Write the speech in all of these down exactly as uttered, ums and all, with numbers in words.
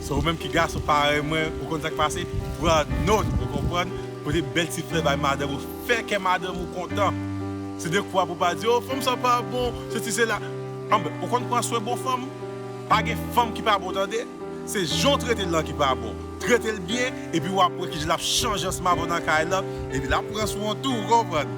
So, ou menm ki gason parèy mwen, ou konn sa k pase? Pran nòt, ou konprann? Pote bèl ti flè bay madanm ou, fè kè madanm ou kontan. Se de kou a pou pa di, "Oh, fanm sa pa bon, sesi sela." Anben, ou konn pran swen bon fanm? Pa gen fanm ki pa bon, tande. Se jan w trete l lan ki pa bon. Trete l byen, epi w ap wè kijan l ap chanje ansanm avè w nan kay lan, epi l ap pran swen w tou, ou konprann?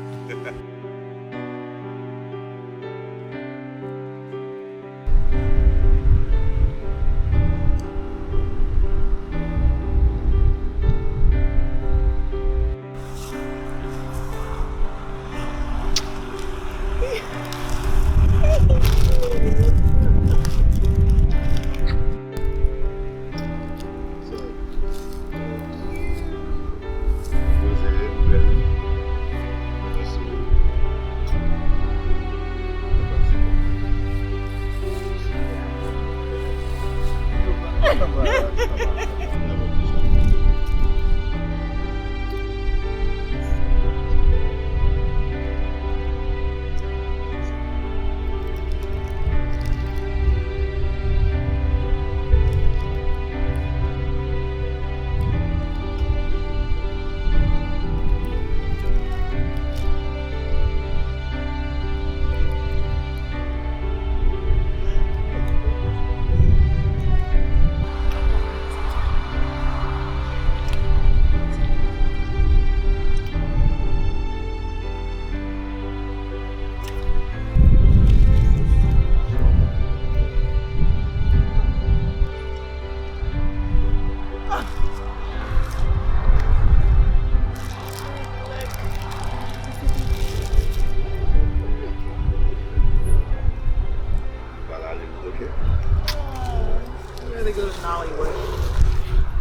Pral ale, ok? Oh, I'd rather go to Nollywood.